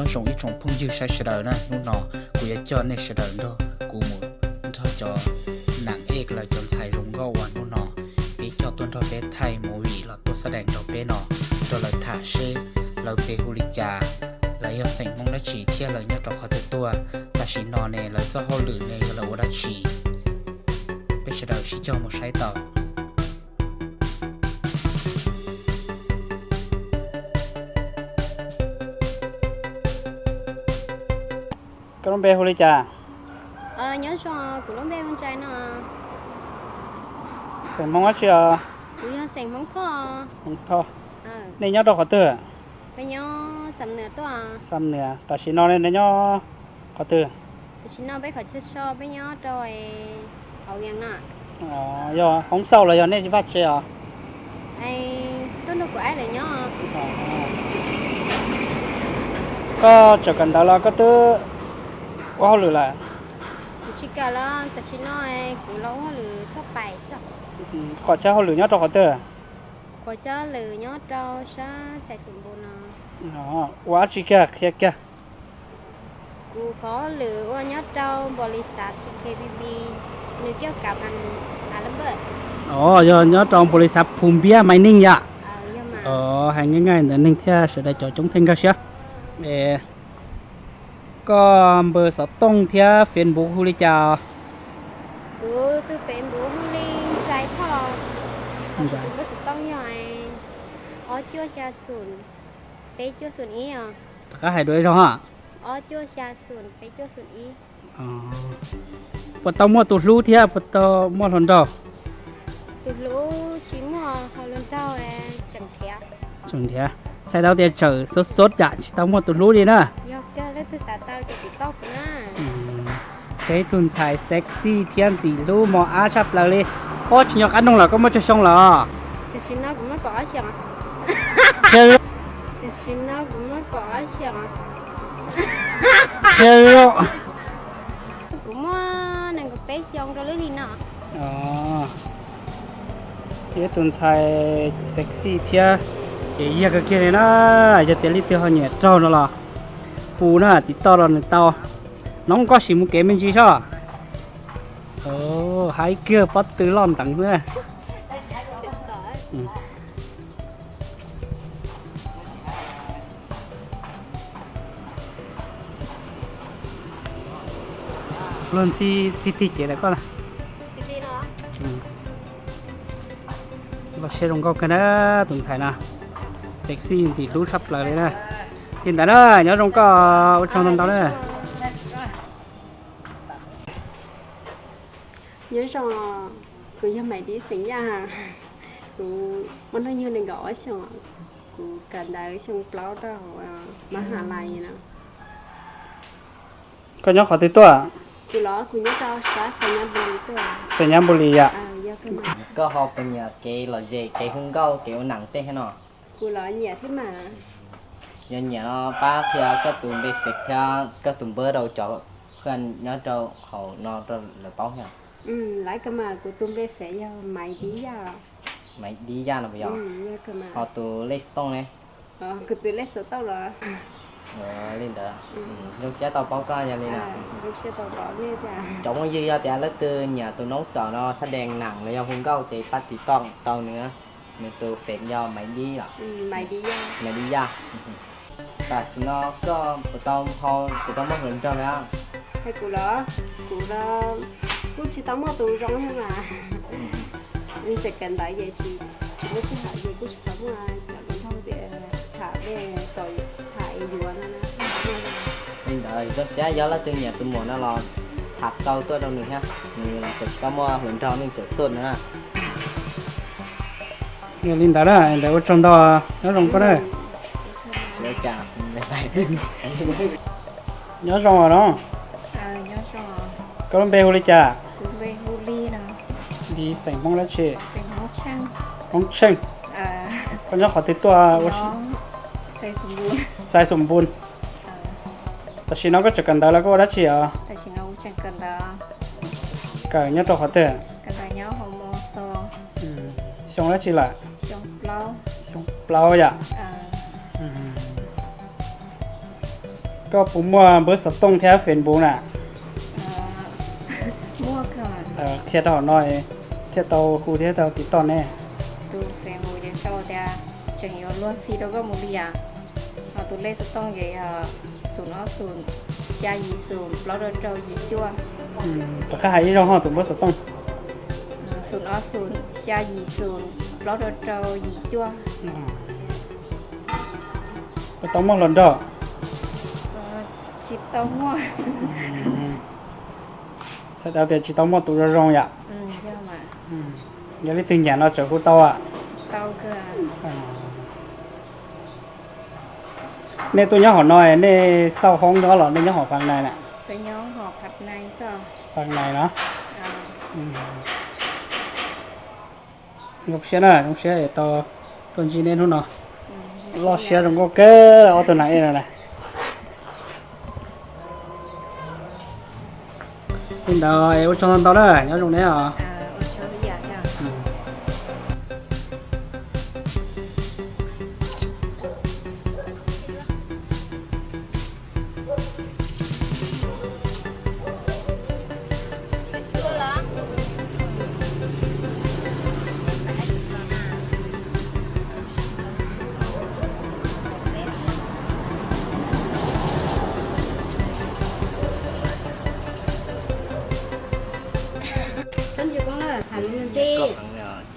Nyob zoo ib tsoom phooj ywg saib sawv daws na, hnub no kuv yuav coj nej sawv daws nrog kuv mus nrog cov nam ej los cov ntxhais zoo nkauj uas hnub no peb coj tuaj nrog peb thaij movie los tuaj xab dees rau peb no, rau lawv tham seb lawv pe hu li cas, lawv yog xeem Hmoob dab tsi thiab lawv nyob rau qhov twg tuaj, tam sim no ne lawv txoj hauj lwm ne yog lawv ua dab tsi. Peb sawv daws sib cog mus saib tau. Koj lub npe hu li cas? Nyob zoo, kuv lub npe hu Ntsais no. Xeem Hmoob dab tsi os? Kuv yog xeem Hmoob Thoj. Hmoob Thoj. Nej nyob rau qhov twg? Peb nyob Xam Nwm tuaj. Xam Nwm, tam sim no nej nyob qhov twg? Tam sim no peb qhov chaw so peb nyob rau hauv Vias no. Yog hoob xauj los yog nej vaj tse os? Tuaj nrog kuv aib lawv nyob. Koj tseem kawm ntawv los koj twb ua hauj lwm lawm? Kuv tsis kawm los tam sim no kuv los ua hauj lwm thoj pais xwb. Qhov chaw hauj lwm nyob rau qhov twg? Qhov chaw hauj lwm nyob rau sab Xais Xum Npus no. Ua dab tsi kiag qhia kiag. Kuv qhov hauj lwm ua nyob rau npaum li xav T K B B, nws kiav kav a lab. Yog nyob rau npaum li xav Phu Npiab Maiv Neej yom? Hais nqaij nqaij ntawd neeg thiaj sawv daws cov coob theej nkag siab. Koj npawb xov tooj thiab Facebook hu li cas? Kuv tus Facebook hu li Ntsais Thoj, ho kuv tus npawb xov tooj yog ob cuaj xya xoom peb cuaj xoom ib os. Rov qab hais dua ib zaug ha. Ob cuaj xya xoom peb cuaj xoom ib. Puas tau muaj tus hlub thiab puas tau muaj hluas nraug? Tus hlub tsis muaj, ho hluas nraug tseem nrhiav. Tseem nrhiav. Txhais tau tias tseem xov xov yam tsis tau muaj tus hlub li na. Yog kawg, leej twg xav tau ces tim toj kuv na. Peb ib tug ntxhais sexy thiab ntxim hlub mos ab tshaj plaws li. Ob tsis nyob qab noog los koj muaj tsawg xyoo lawm? Tam sim no kuv muaj kaum ob xyoos. Tam sim no kuv muaj kaum ob xyoos. Kuv muaj nees nkaum peb xyoo rau lub hli no. Ib tug ntxhais sexy thiab ces yog kawg kiag li na. Yog tias leej twg ho nyiam raug no los hu na, tim toj los nws tau. Nob koj sim mus kev me ntsis soj. Haib kiag pob tw loj nteev xwb. Luag ntxhi tig tig cev ntawm koj na. Los siab zoo nkauj kawg na, tus ntxhais no sexy ntxim hlub tshaj plaws li na. Li ntawd na, nyob zoo koj, ua tsaug ntau ntau na. Nyob zoo, kuv yog Maiv Dib xeem Yaj, kuv muaj hnub nyoog nees nkaum ob xyoos, kuv kawm ntawv xyoo plaub rau hauv Mab Has Lais no. Koj nyob qhov twg tuaj? Kuv los kuv nyob rau sab Xais Nyab Npus Lis tuaj. Xais Nyab Npus Lis yom. Koj ho puas nyiam kev lom zem, kev hu nkauj, kev ua nam tej thiab no? Kuv los nyiam thiab mas. Yog nyiam no pab qhia koj tus npe Facebook thiab koj tus npawb rau cov phooj ywg nyob rau hauv no rau lawv paub thiab. Laiv kawg mas, kuv tus npe Facebook yog Maiv Dib Yaj. Maiv Dib Yaj no puas yog? Ho tus lej xov tooj ne? Kuv tus lej xov tooj los. Li ntawd, zoo siab tau paub koj yog li na. Cov phooj ywg yog tias leej twg nyiam tus noob xaum no xab dees nam los yog hu nkauj ces pab tiv toj tau nws. Nws tus Facebook yog Maiv Dib los? Maiv Dib Yaj. Tam sim no koj puas tau, puas tau muaj hluas nraug na? Hais kuv los, kuv los kuj tsis tau muaj tus zoo thiab mas. Tseem kawm ntawv ces tsis, tsis muaj sij hawm ces kuj tsis tau muaj cov hluas nraug tias tham dej tau tham es yuav no na. Li ntawd zoo siab, yog leej twg nyiam tus muam no los tham tau tuaj rau nws thiab, nws los tseem tsis tau muaj hluas nraug, nej tseem xub no na. Li ntawd na, ntawd ua tsaug ntau, nyob zoo koj na. Nyob zoo os no. Koj lub npe hu li cas? Li xeem Hmoob dab tsi? Hmoob Tsheej. Koj nyob qhov twg tuaj? Xais Xum Npun. Tam sim no koj tseem kawm ntawv los koj ua dab tsi os? Kawm nyob rau qhov twg? Xyoo dab tsi lawm? Xyoo plaub yom. Koj puas muaj npawb xov tooj thiab Facebook na? Qhia rau hauv no thiaj tau hu thiab tau tiv toj ne. Tus Facebook ces sau tias tseem yuav luag ntxhi rau koj mus li as. Ho tus lej xov tooj ces yog xum ob xum xya yim xum plaub rau rau yim cuaj. Rov qab hais ib zaug ho tus npawb xov tooj. Xum ob xum xya yim xum plaub rau rau yim cuaj. Puas tau muaj hluas nraug? Tsis tau muaj. Txhais tau tias tsis tau muaj tus zoo zoo yom. Yog leej twg nyiam no tseem hu tau. Nej tuaj nyob hauv no nej xauj hoob nyob los nej nyob hauv Phaj Nais na? Phaj Nais no. Zoo siab na, zoo siab tau tuaj ntsib nej hnub no. Loj siab zoo nkauj kawg ob tug nas ej no na. Li ntawd ua tsaug ntau ntau na, nyob zoo nej os.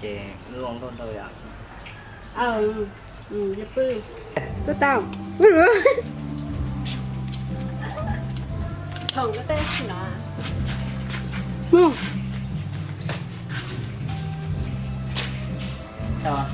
Ces lub zoo nkauj ntau yom. Tau.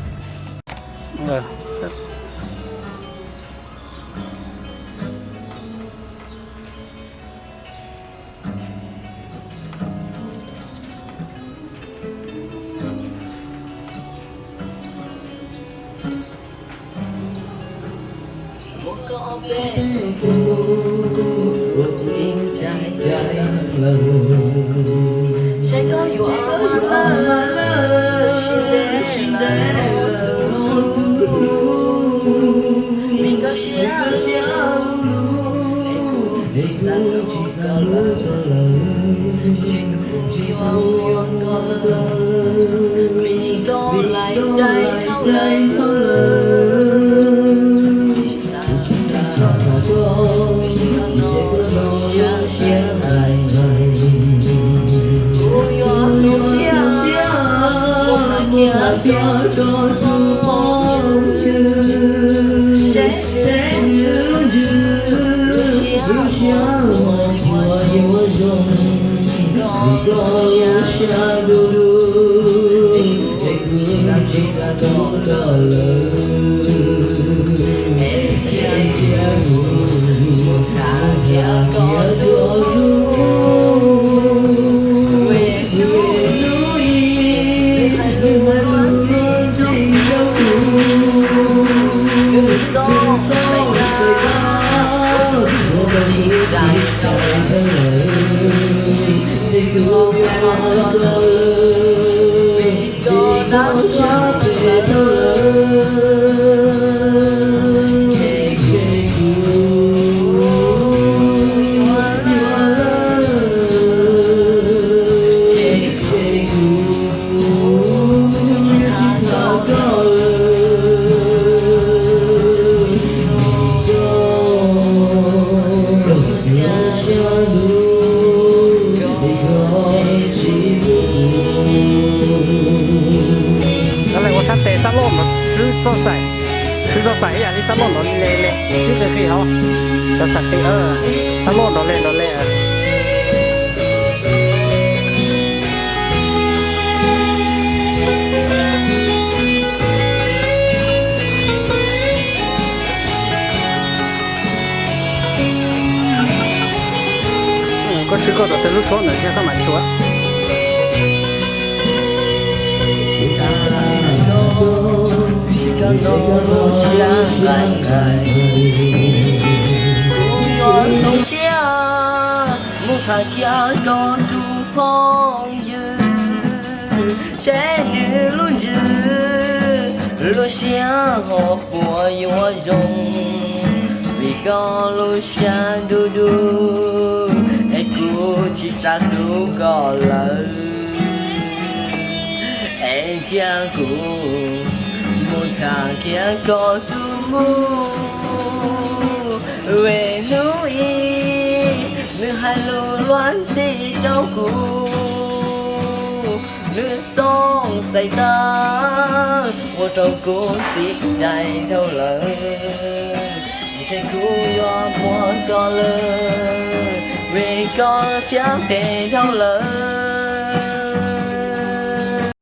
Cov lawv ua sab tes xab loj nrov swb txoj xaim, swb txoj xaim ib yam li xab loj nrov le le, swb qis qis hauv. Cov xaim tes xab loj nrov le nrov le. Koj swb koj rau tej lub suab ntawd ntshe koj mam tsuav. Kuv yuav hloov siab mus tham kiag koj tus phooj ywg, seb nws lub ntsws lub siab ho puas yuav zoo, vim Koj lub sab dub dub es kuv tsis xav hlub koj lawm, es cia kuv mus tham kiag koj tus mus. Vim hnub ib nws hais lus luag ntxhi rau kuv, nws xoom xaiv tawv ua rau kuv tiv cai dhau lawm. Ntshe kuv yuav muab koj lawm, vim koj siab phem dhau lawm.